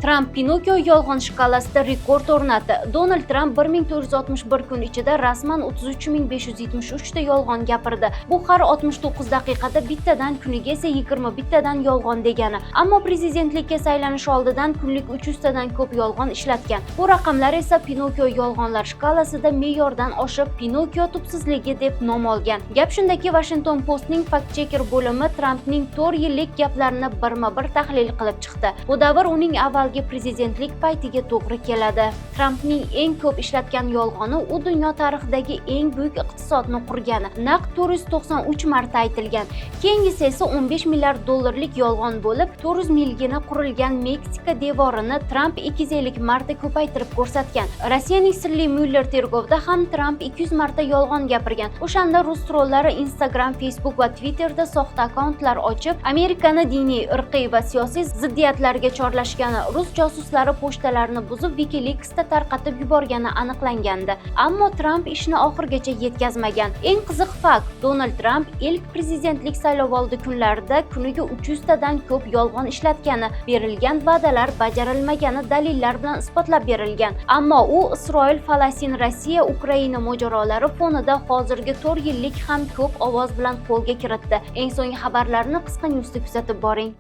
Tramp Pinokio yolg'on shkalasida rekord o'rnatdi. Donald Tramp 1461 kun ichida rasman 33 573 ta yolg'on gapirdi. Bu har 69 daqiqada bittadan, kuniga esa 21 tadan yolg'on degani. Ammo prezidentlikka saylanish oldidan kunlik 300 tadan ko'p yolg'on ishlatgan. Bu raqamlar esa Pinokio yolg'onlar shkalasida me'yordan oshib, Pinokio tubsizligi deb nom olgan. Gap shundaki, Washington Postning fact checker bo'limi Trampning 4 yillik gaplarini birma-bir tahlil qilib chiqdi. Bu davr uning avvalgi prezidentlik paytiga to'g'ri keladi. Trampning eng ko'p ishlatgan yolg'oni u dunyo tarixidagi eng buyuk iqtisodni qurgani. Naq 493 marta aytilgan. Keyingisi esa 15 milliard dollarlik yolg'on bo'lib, 400 milgina qurilgan Meksika devorini Tramp 250 marta ko'paytirib ko'rsatgan. Rossiyaning sirli Mueller tergovida ham Tramp 200 marta yolg'on gapirgan. O'shanda rus trollari Instagram, Facebook va Twitterda soxta akkauntlar ochib, Amerikani diniy, irqiy va siyosiy ziddiyatlarga chorlashgani, rus josuslari pochtalarni buzib, WikiLeaksda tarqatib yuborgani aniqlangandi. Ammo Tramp ishni oxirigacha yetkazmagan. Eng qiziq fakt: Donald Tramp ilk prezidentlik saylovoldi kunlarida kuniga 300 tadan ko'p yolg'on ishlatgani, berilgan va'dalar bajarilmagani dalillar bilan isbotlab berilgan. Ammo u Isroil, Falastin, Rossiya, Ukraina mojarolari fonida hozirgi 4 yillik ham ko'p ovoz bilan qo'lga kiritdi. Eng so'nggi xabarlarni Qisqa Newsda kuzatib boring.